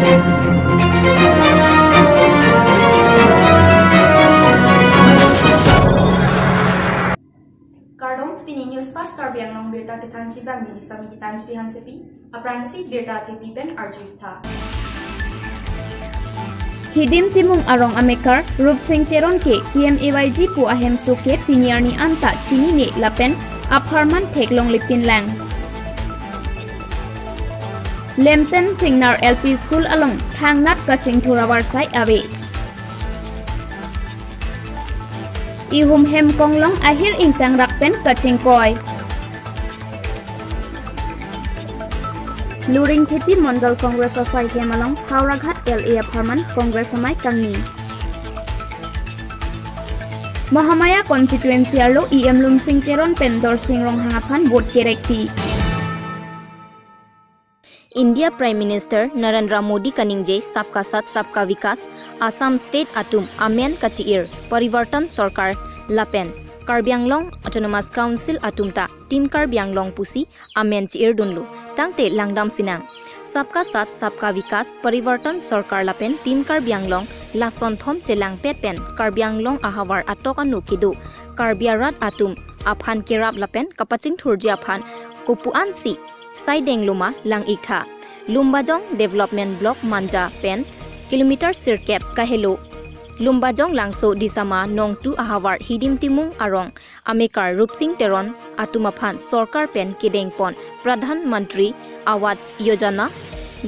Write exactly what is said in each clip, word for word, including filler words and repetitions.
Kardom, pini News Fast Karbi Anglong birta kethanji abang neli Sami Gitanjali Hansepi, aphrangsi birta thepi pen arju-ik tha. Hidim Timung arong amekar Rupsing Teron ke P M A Y G pu ahemso ke pini arni anta chinine lapen apharman theklongle pinlang. Lemten Singnar L P School along thangnat kachingthur avarsai ave. Ihum hem konglong ahir ingtang rak pen kachingkoi. Luringthepi Mondol Congress asaihem along Howraghat L A apharman Congress amei kangni. Mahamaya constituency arlo E M Lumsing Teron pen Dorsing Ronghang aphan vote kerekpi. India Prime Minister Narendra Modi kaningje Sabka Saath Sabka Vikas, Assam State atum amen kachi-ir Parivartan Sorkar lapen Karbi Anglong Autonomous Council atum ta Team Karbi Anglong pusi amen chi-irdunlo. Tangte langdam sinang. Sabka Saath Sabka Vikas, Parivartan Sorkar lapen Team Karbi Anglong lason thom chelangpet pen Karbi Anglong ahavar atok anu kedo Karbi arat atum aphan kerap lapen kapachingthurji aphan kopu-ansi saideng loma lang-ik tha. Lumbajong Development Block Manja pen kilometer sirkep kahelo Lumbajong Langso Disama Nongtu ahavar Hidim Timung arong amekar Rupsing Teron atum aphan sorkar pen kedengpon Pradhan Mantri Awas Yojana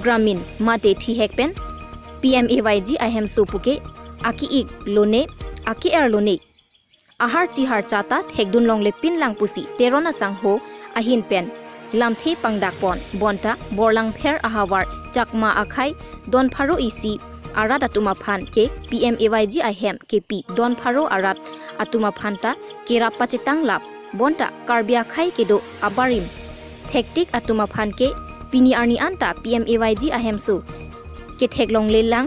Gramin mate thihek pen P M A Y G ahemso puke aki-ik lone, aki-er lone, ahar chihar chata thekdunlongle pinlang pusi Teron asangho ahin pen lamthe pangdakpon. Bonta Borlangpher ahavar Chakma akhei don pharo isi arat atum aphan ke P M A Y G ahem kepi don pharo arat atum aphan ta kerap pachetanglap. Bonta Karbi akhei kedo abarim thektik atum aphan ke pini arni anta P M A Y G ahemso ketheklonglelang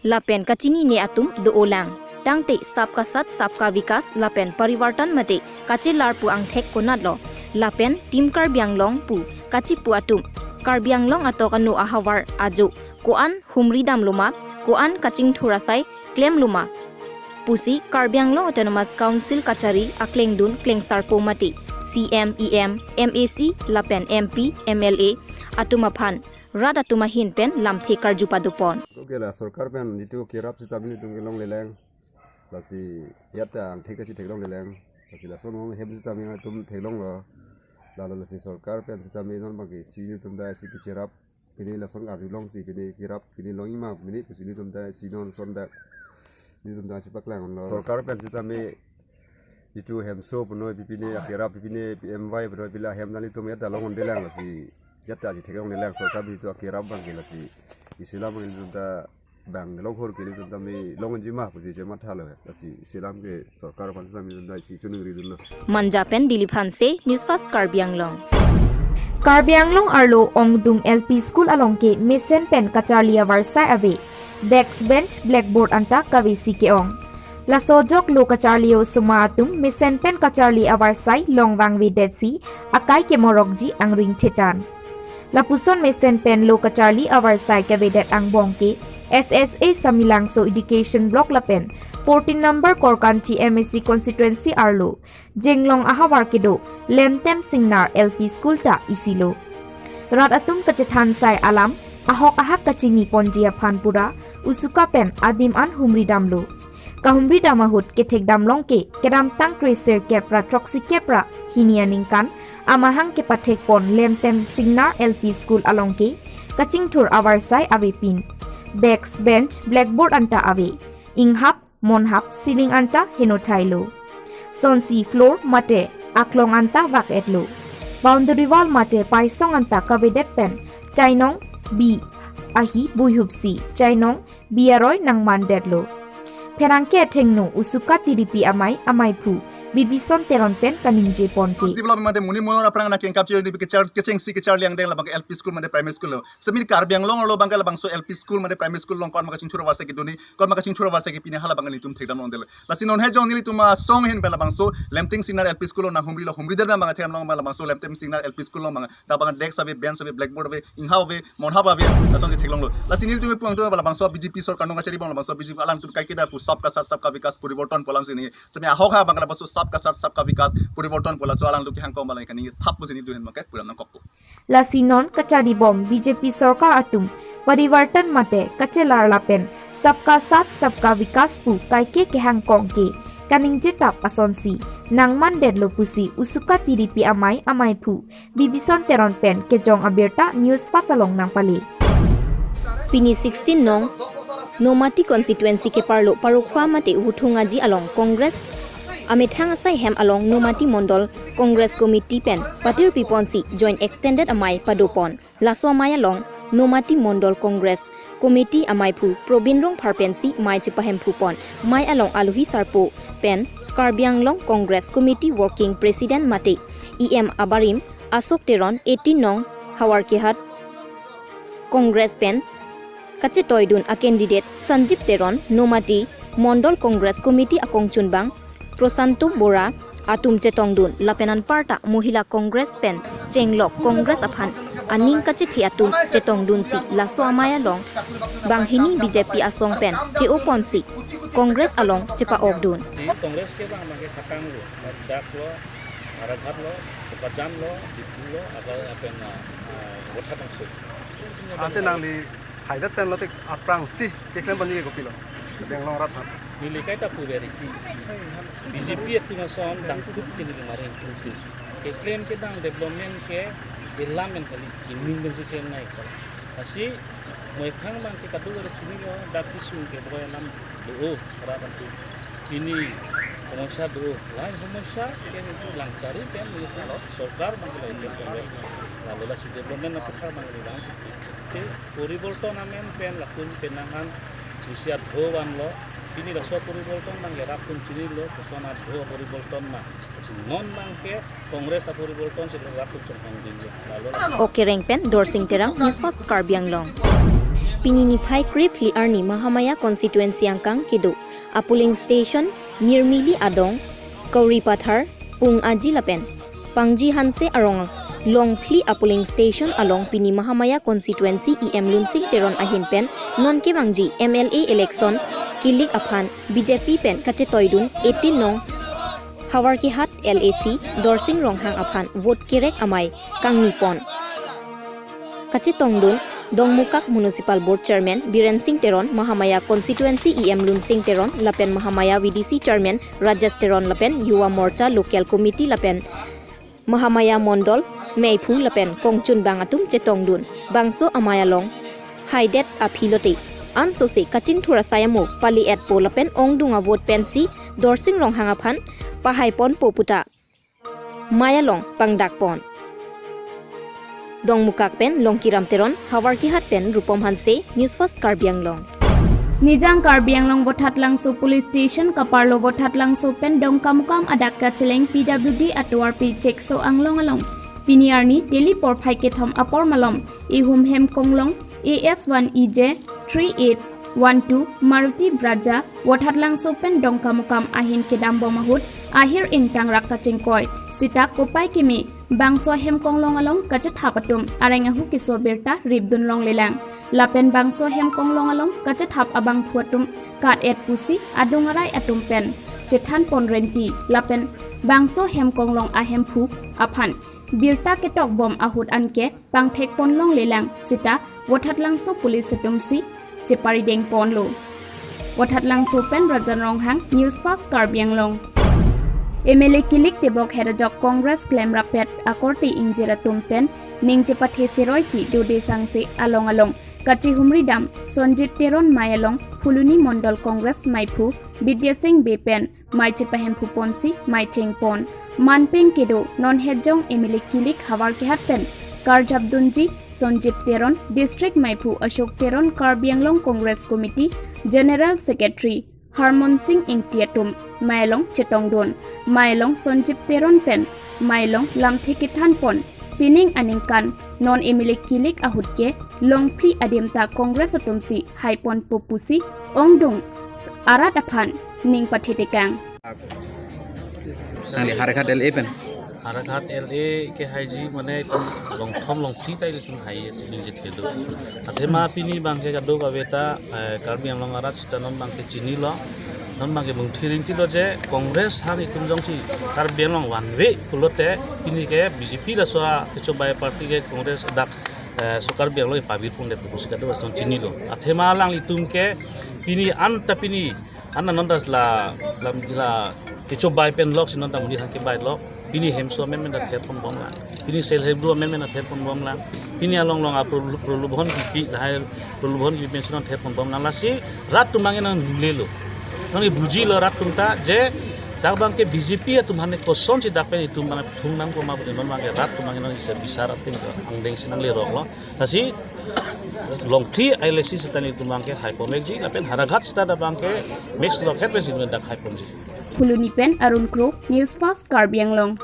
lapen kachinine atum do-olang. Tangte Sabka Saath Sabka Vikas lapen Parivartan mate kachelar pu angthek konatlo lapen Team Karbi Anglong pu kachipu atum Karbi Anglong atok anu ahavar ajo ko-an humridam loma, ko-an kachingthur asai klem loma pusi Karbi Anglong Autonomous Council kachari aklengdun klengsarpo mate C M, E M, M A C lapen M P, M L A atum aphan rat atum ahin pen lamthe karju padopon. Oke, la sorkar pen jitu kerap sitame nelitum kelongleleng. Lasi ajat ta angthek ta si theklongleleng. Lasi lason hem sitame nelitum theklonglo. Lalo lasi sorkar pen sitame non bangke si nelitum ta si kecherap. Pini lason arjulongsi pini kerap pini longji ma pini pusi nelitum ta si non son ta nelitum ta si paklang lo. Sorkar pen sitame jitu hemso punoi pipine akerap pipine P M Y punoi pila hem nelitum ajat ta longondelang lasi ajat ta si theklonglelang sorkar jitu akerap bangke lasi isi alam bangke nelitum ta bang longhor ke nelitum ta me longonji ma pusi chematha lo lasi isi alam ke sorkar aphan sitame nelitum ta si choningridunlo. Manja pen Dilip Hanse, News Fast Karbi Anglong. Karbi Anglong arlo Ongdung L P School along ke mesen pen kacharli avarsai ave. Desk bench, blackboard anta kavesi ke-ong. Laso ajok lo kacharli osomar atum mesen pen kacharli avarsai long vangvedetsi akai kemorokji angring thetan. Lapuson mesen pen lo kacharli avarsai kavedet angbong ke S S A Samelangso Education Block lapen fourteen number Korkanthi M A C constituency arlo Jinglong ahavar kedo Lemtem Singnar L P School ta isilo. Rat atum kachethan sai alam ahok ahak kachini ponji aphan pura usuka pen adim an humridamlo. Kahumridam ahut kethekdamlong ke kedamtang kre sirkep ra throksi kep ra hini aningkan amahang kepathekpon Lemtem Singnar L P School along ke kachingthur avarsai avepin. Desk, bench, blackboard anta ave. Inghap, monhap, ceiling anta henothailo. Sonsi floor mate aklong anta vak-etlo. Boundary wall mate paisong anta kavedet pen chainong bi ahi buihupsi chainong bi aroi nangmandetlo. Pherangke athengno usuka tiripi amei ameiphu Bibison Teron pen kaningje pon ke. Development mate monit monor aphrang nangkengkap chiri kechar kechengsi kecharli angdeng labang L P school mate primary school lo. Semi Karbi Anglong arlo abangke labangso L P school mate primary school along konat ma kachingthur avarsi kedun, konat ma kachingthur avarsi ke pini hala abang nelitum thekdam longdetlo. Lasi non hejong nelitum asong ahin pen labangso Lemteng Singnar L P school along nanghumrilo, humri det abang thekdam long abang labangso Lemteng Singnar L P school along abang dak abang desk ave, bench ave, blackboard ave, inghau ave, monhap ave, lasonsi theklonglo. Lasi nelitum pu angtu labangso B J P sorkar nong kachari abang labangso B J P alangtum kaiketa pu Sabka Saath Sabka Vikas Poriborton pu alam sini. Semi ahok ha abang labangso Sabka Saath Sabka Vikas Poriborton pu laso alangtum kehang kong abang kani thap pusi nelitum ahin abangke pura nangkokpo. Lasi non kachari bom B J P sorkar atum Parivartan mate kachelar lapen Sabka Saath Sabka Vikas pu kaike kehang kong ke kaningje tap asonsi nangmandetlo pusi Usuka Tiripi amei ameiphu Bibison Teron pen kejong abirta News Fast along nangpale. Pini sixteen nong Nomati constituency keparlo Parokhowa mate Huthung Aji along Congress amethang asai hem along Nomati Mondol Congress Committee pen patirpi ponsi Joint Extended amei padopon. Laso amei along Nomati Mondol Congress Committee ameiphu Probin Rongphar pensi mei chepahemphu pon. Mei along alohi sarpo pen Karbi Anglong Congress Committee Working President mate E M abarim Ashok Teron, eighteen nong Havarkehat Congress pen kachetoidun a candidate Sanjib Teron, Nomati Mondol Congress Committee akongchunbang Prosanto Bora atum chetongdun lapen anparta Mohila Congress pen chenglok Congress aphan aning kachethe atum chetongdunsi laso amei along banghini B J P asong pen che-oponsi Congress along chepa-okdun. Di Congress ke bang abangke Khatang lo, Dak lo, Howraghat lo, Bokajan lo, Diphu lo, aga apen ah, ah, Vothatlangso. Ante nangli haidet pen lote aphrangsi keklem ponji kopilo? Karbi Anglong arat aphan. Neli kaita pu very ki. B J P atum ason dangthu ke neli maring tutu. Keklem kedang development ke elam en kali, ining pensi klemnei. Lasi mei aphrang abangke kadokave chinilo, dak kesung keboi alam do, rat atum. Pini homosya do, lahai homosya ke nelitum langchari pen nelitum sorkar abangke lahai pen pen. Lalu lasi development aphuthak abangke langchari. Te poriborton amen pen latum penang an isi adho vanlo. Pini laso poriborton abangke rat atum chinilo, koson adho poriborton ma. Lasi non abangke Congress aporiborton si rat atum chonghong dinglo. Lalu la Okereng pen Dorsing Terang, News Fast Karbi Anglong. Pini niphai krephli arni Mahamaya constituency angkang kedo a polling station Nirmili Adong, Kauripathar, Pung Aji lapen Pangji Hanse arong Longphli a polling station along pini Mahamaya constituency E M Lunsing Teron ahin pen non kevangji M L A election kilik aphan B J P pen kachetoidun eighteen nong Havarkehat L A C Dorsing Ronghang aphan vote kerek amei kangni pon. Kachetongdun Dongmukak Municipal Board Chairman Biren Singh Teron, Mahamaya Constituency E M Lunsing Teron lapen Mahamaya V D C Chairman Rajesh Teron lapen Yuva Morcha Local Committee lapen Mahamaya Mondol meiphu lapen kongchunbang atum chetongdun. Bangso amei along haidet aphi lote ansose kachingthur asai amo pali-etpo lapen ongdung avote pensi Dorsing Ronghang aphan pahai ponpo puta mei along pangdak pon. Dongmukak pen Longkiram Teron, Havarkehat pen Rupom Hanse, News Fast Karbi Anglong. Nijang Karbi Anglong Vothatlangso Police Station kaparlo Vothatlangso pen Dongkamukam adak kacheleng P W D atovarpi chekso anglong along pini arni Delhi porphai kethom apor malom ihum hem konglong A S one E J three eight one two Maruti Brezza Vothatlangso pen Dongkamukam ahin kedambom ahut ahir ingtangrak kachingkoi. Sita kopai keme bangso hem konglong along kachethap atum areng ahu keso birta ripdun longlelang. Lapen bangso hem konglong along kachethap abangphu atum kat-et pusi adung arai atum pen chethan pon renti. Lapen bangso hem konglong ahemphu aphan birta ketokbom ahut anke pangthek pon longlelang sita Vothatlangso police atumsi cheparideng ponlo. Vothatlangso pen Rajan Ronghang, News Fast Karbi Anglong. M L A kilik tebok herajok Congress klemrap-et akorte ingjir atum pen ning chepathe seroisi dode sangse along along kachihumri dam Sonjit Teron mei along Phuloni Mondol Congress meiphu Bidya Singh Bey pen mei chepahemphu ponsi mei chengpon. Manpeng kedo non hejong M L A kilik Havarkehat pen karjapdunji Sonjit Teron, District meiphu Ashok Teron, Karbi Anglong Congress Committee General Secretary Harmon Sing Ingti atum Mailong chetongdun, Mailong Sonjip Teron pen Mailong lamthe kethanpon, pining aningkan non M L A kilik ahut ke longphli adim ta Congress atum si haiponpo pusi ongdung arat aphan ning pathetekang. Nangli Howraghat L A pen? Howraghat L A kehaiji mane itum longthom longphli ta itum hai ningje thedo. Athema pini abangke kadokave ta, eh, Karbi Anglong arat sita non abangke chinilo, non abangke mungthi ringtilo je Congress aphan itum jongsi Karbi Anglong vanve pulote pini ke B J P laso kechobai party ke Congress dak, eh, so Karbi Anglong ipavir pondet pusi kadokave ta chinilo. Athema alanglitum ke pini anta pini anta non ta la lam la kechobai pen lok si non ta monit aphan kebai lok. Pini hemso amen men ta therponbomlang. Pini self help group amen men ta therponbomlang. Pini along along aprolubhon kipi lahai prolubhon kipi pension therponbomlang. Lasi rat atum abangke nanglelo. Nangli bujilo rat atum ta je dak abangke B J P atum aphan kosonsi dak pen itum abangke phungnangpo ma pute non abangke rat atum abangke nangli bisa bisar ating angdeng si nangleroklo. Lasi longphli A L A C sita nelitum abangke haiponvekji, lapen Howraghat sita dak abangke mix lok het pensi dak haiponji. Phuloni pen Arun Kro, News Fast Karbi Anglong.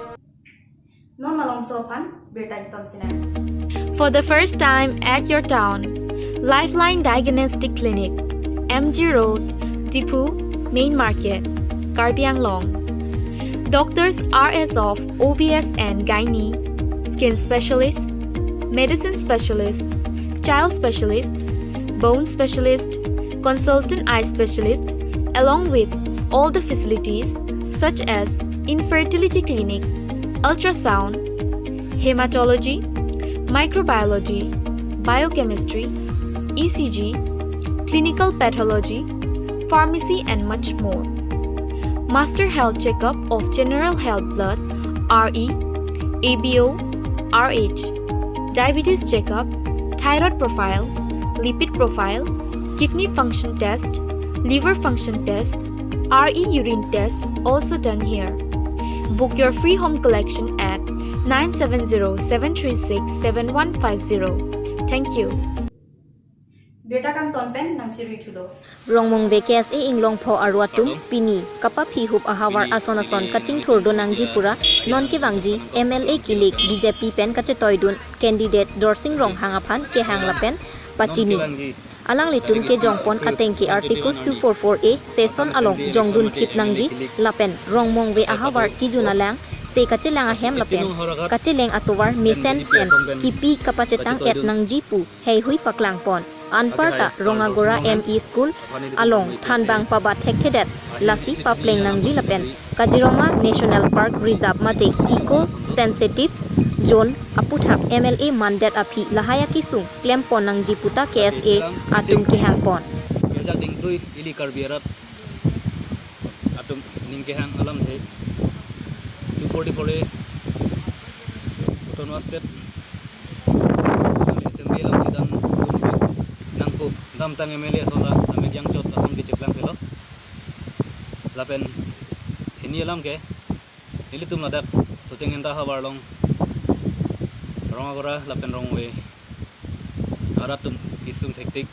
Non malomso aphan birta kangton sinang. For the first time at your town, Lifeline Diagnostic Clinic, M G Road, Diphu, Main Market, Karbi Anglong. Doctors are as of O B S and Gynae, Skin Specialist, Medicine Specialist, Child Specialist, Bone Specialist, Consultant Eye Specialist, along with all the facilities such as Infertility Clinic, Ultrasound, Hematology, Microbiology, Biochemistry, E C G, Clinical Pathology, Pharmacy, and much more. Master Health Checkup of General Health Blood, R E, A B O, R H, Diabetes Checkup, Thyroid Profile, Lipid Profile, Kidney Function Test, Liver Function Test, R E Urine Test also done here. Book your free home collection at nine seven zero seven three six seven one five zero. Thank you. Birta kangton pen nangchirui thulo. Rongmongve K S A inglongpho arlo atum pini kapaphihup ahavar ason ason kachingthurdun nangji pura non kevangji M L A kilik B J P pen kachetoidun candidate Dorsing Ronghang aphan kehang lapen pachini. Alanglitum kejongpon ateng ke Articles two four four A session along jongdun thip nangji lapen Rongmongve ahavar kijun alang se kachelang ahem lapen kacheleng atovar mesen pen kipi kapachetang et nangji pu heihui paklangpon. Anparta Rongagora M E School along thanbang pabat thekthedet lasi papleng nangji lapen Kaziranga National Park Reserve mate Eco Sensitive Zone aputhak M L A mandet aphi lahai akesung klempon nangji puta K S A atum kehangpon. Ngajak dingtui ili Karbi arat atum ning kehang alamthe two forty-four A Autonomous State Assembly along chedandun nangpo damtang M L A asonra amek jangchot ason kecheplang pelo. Lapen hini alam ke nelitum ladak Socheng Inta havar along Rongagora lapen Rongmongve arat atum kesung thektik,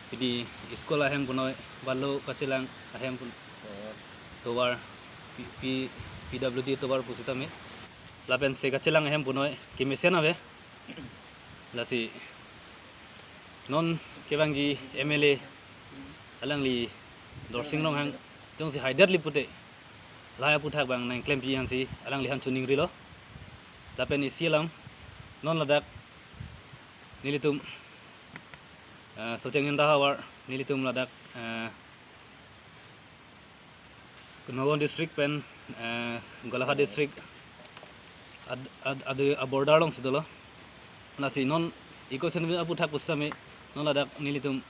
pini school ahem punoi, balo kachelang ahem pun tovar, P, P, P W D tovar pusitame. Lapen se kachelang ahem punoi kemesen ave. Lasi non kevangji M L A alangli Dorsing Ronghang jongsi haidet li pute lahai aputhak abang nangklemji aphansi alangliphan choningrilo. Lapen isi alam non ladak nelitum, eh, Socheng Inta havar nelitum ladak, eh, Nagaon district pen, eh, Golaghat district ad, ad, ad, a border alongsi dolo. Lasi non Eco Sensitive aputhak pusitame non ladak nelitum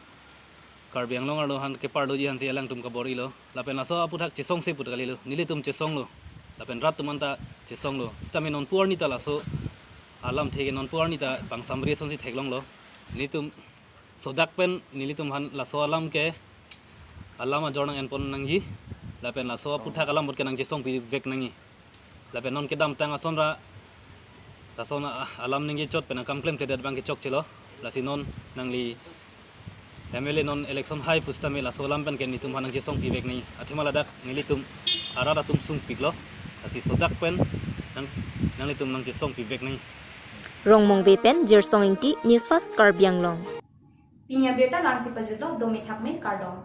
Karbi Anglong arlo aphan keparloji aphansi alangtum kabor-ilo. Lapen laso aputhak chesongse put kalilo. Nelitum chesonglo. Lapen rat atum anta chesonglo. Sitame nonpu arni ta laso alamthe ke nonpu arni ta pangsamri asonsi theklonglo. Nelitum sodak pen nelitum aphan laso alam ke alam ajor nang-enpon nangji. Lapen laso aputhak alam apot ke nangchesongpivek nangji. Lapen non kedamtang asonra lason a, alam ningje chot pen akam klemkledet abang ke chokchelo. Lasi non nangli M L A non election hai pusitame laso alam pen ke nelitum aphan nangchesong pivek nangji. Athema ladak nelitum arat atum sungpiklo. Lasi sodak pen nang, nanglitum nangchesong pivek nangji. Rongmongve pen Jirsong Ingti, News Fast Karbi Anglong. Pini abirta la-ansi pajutlo, dome thakme, kardom.